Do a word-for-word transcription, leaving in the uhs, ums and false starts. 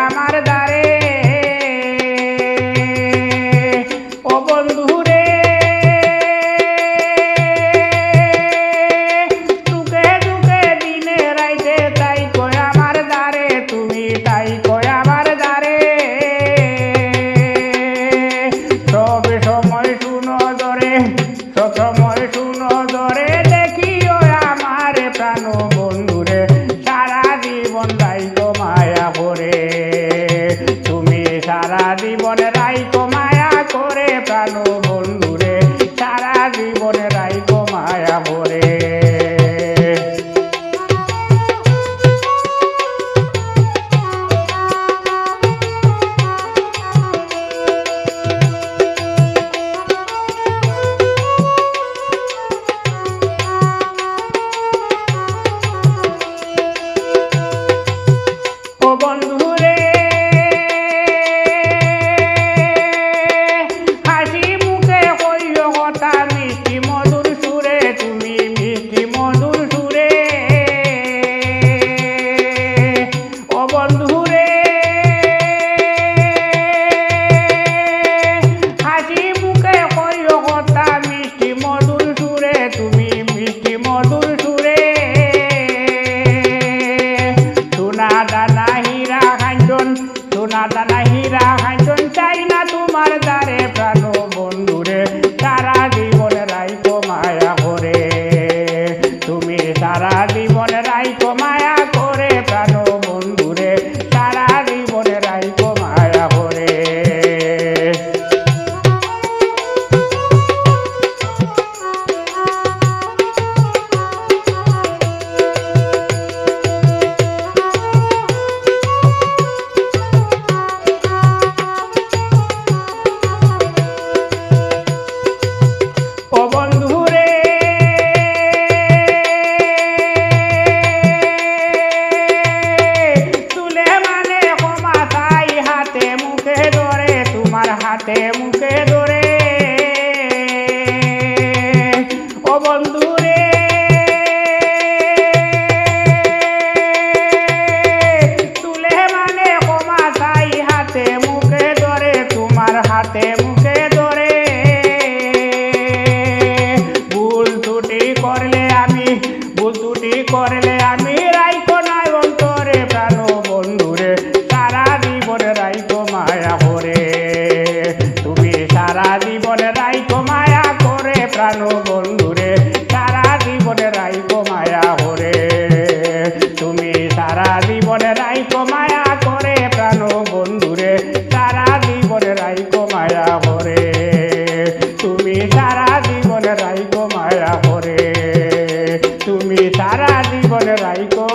আমার দ্বারে, ও বন্ধুরে, সুখে দুঃখে দিনে রাইতে তাই কয় আমার দ্বারে, তুমি তাই কয় আমার দ্বারে। সব সময় শুনো ধরে, সব সময় শুনো ধরে, দেখিও আমার প্রাণ বন্ধুরে, সারা জীবন রাইকো মায়া করে। তুমি সারা জীবন রাইকো মায়া করে প্রাণ বন্ধুরে, সারা জীবন রাইকো মায়া করে। ও বন্ধুরে, হাসি মুখে কইও কথা মিষ্টি মধুর সুরে, তুমি মিষ্টি মধুর সুরে। ও বন্ধুরে, হাসি মুখে কইও কথা মিষ্টি মধুর সুরে, তুমি মিষ্টি মধুর সুরে। সোনা দানা হীরা কাঞ্চন, সোনা দানা হীরা কাঞ্চন চাই না তোমার দ্বারে প্রাণ বন্ধুরে, সারা জীবন রাইকো মায়া করে। তুমি সারা জীবন রাইকো মায়া করে প্রাণ বন্ধুরে, সারা জীবন রাইকো মায়া করে। ও বন্ধুরে, সুলেমানে ক্ষমা চাই হাতে মুখে ধরে, তোমার হাতে মুখে ধরে। ও বন্ধুরে, সুলেমানে ক্ষমা চাই হাতে মুখে ধরে, তোমার হাতে মুখে ধরে। ভুল ত্রুটি করলে আমি, ভুল ত্রুটি করলে আমি রাইকো না অন্তরে প্রাণ বন্ধুরে, সারা জীবন রাইকো মায়া করে। তুমি সারা জীবন রাইকো মায়া করে প্রাণ বন্ধুরে, সারা জীবন রাইকো মায়া করে। তুমি সারা জীবন রাইকো মায়া করে প্রাণ বন্ধুরে, সারা জীবন রাইকো মায়া করে। তুমি সারা জীবন রাইকো মায়া করে। তুমি সারা জীবন রাইকো